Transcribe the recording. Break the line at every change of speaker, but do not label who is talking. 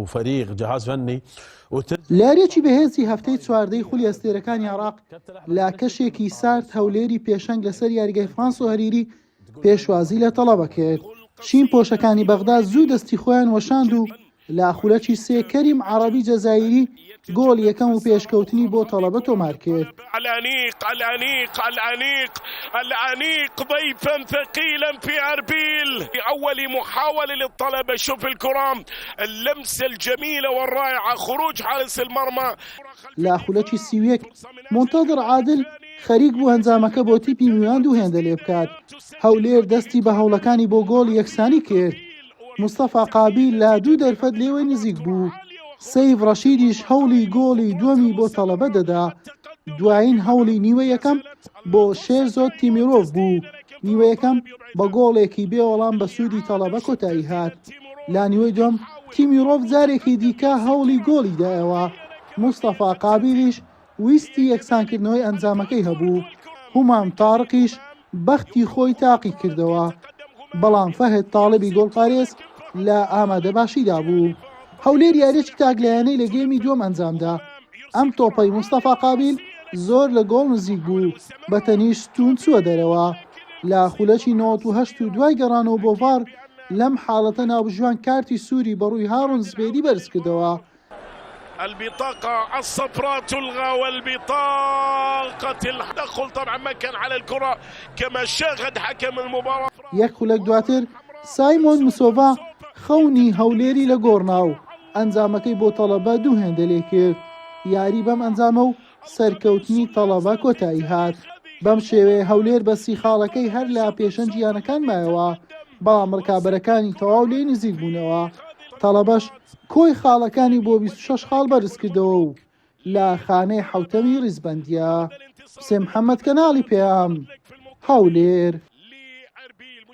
وفريق جهاز فني.
لە یارییەکی بەهێزی هەفتەی چواردەی خولی ئەستێرەکانی عێراق لە کەشێکی سارد هەولێری پێشەنگ لەسەر یاریگای فرانسۆ هەریری پێشوازی لە تەڵەبە کرد. شین پۆشەکانی بەغدا زوو دەستی خۆیان وەشاند و لە خولەکی سێ کەریم عەڕەبی جەزایری گۆڵی یەکەم و پێشکەوتنی بۆ تەڵەبە تۆمار کرد.
الأنيق الأنيق الأنيق الأنيق ضيفا ثقيلا في أربيل أول محاولة للطلبة شوف الكرة اللمسة الجميلة والرائعة خروج حارس المرمى.
لە خولەکی 31 مونتەزر عادل خەریک بوو ئەنجامەکە بۆ تیپی میوان دوو هێندە لێبکات، هەولێر دەستی بە هەوڵەکانی بۆ گۆڵی یەکسانی کرد. مستەفا قابیل لە دوو دەرفەت لێوەی نزیک بوو، سەیف ڕەشیدیش هەوڵی گۆڵی دووەمی بۆ تەڵەبە دەدا، دوایین هەوڵی نیوەی یەکەم بۆ شێرزۆد تیمیرۆڤ بوو، نیوەی یەکەم بە گۆڵێکی بێ وەڵام بە سوودی تەڵەبە کۆتایی هات، لە نیوەی دووەم تیمیرۆڤ جارێکی دیکە هەوڵی گۆڵی دایەوە، مستەفا قابیلیش ویستی یەکسانکردنەوەی ئەنجامەکەی هەبوو، هومام تارقیش بەختی خۆی تاقیکردەوە، بەڵام فەهد تاڵبی گۆڵپارێز لە ئامادەباشیدا بوو. هەولێر یارییەکی تاکلایەنەی لە گێمی دووەم ئەنجامدا، ئەم تۆپەی مستەفا قابیل زۆر لە گۆڵ نزیک بوو، بە تەنیشت ستوون چووە دەرەوە. لە خولەکی 98 و دوای گەڕانەوە بۆ ڤار، لەم حاڵەتە ناوبژیوان کارتی سووری بەڕووی هاڕون زبێدی بەرزکردەوە.
البطاقة الصفراء تلغى والبطاقة التدخل طبعا ما كان على الكرة كما شاهد حكم المباراة.
یەک خولەک دواتر سایمۆن مسۆڤا خەونی هەولێری لە گۆڕنا و ئەنجامەکەی بۆ تەڵەبە دوو هێندە لێکرد، یاری بەم ئەنجامە و سەرکەوتنی تەڵەبە کۆتایی هات. بەم شێوەیە هەولێر بە سی خاڵەکەی هەر لە پێشەنگی یانەکان مایەوە، بەڵام ڕکابەرەکانی تەواو لێی نزیک بوونەوە. تەڵەبەش کۆی خاڵەکانی بۆ 26 خاڵ بەرزکردەوە و لە خانەی حەوتەمی ڕیزبەندییە. حوسێن محەمەد، کەناڵی پەیام، هەولێر.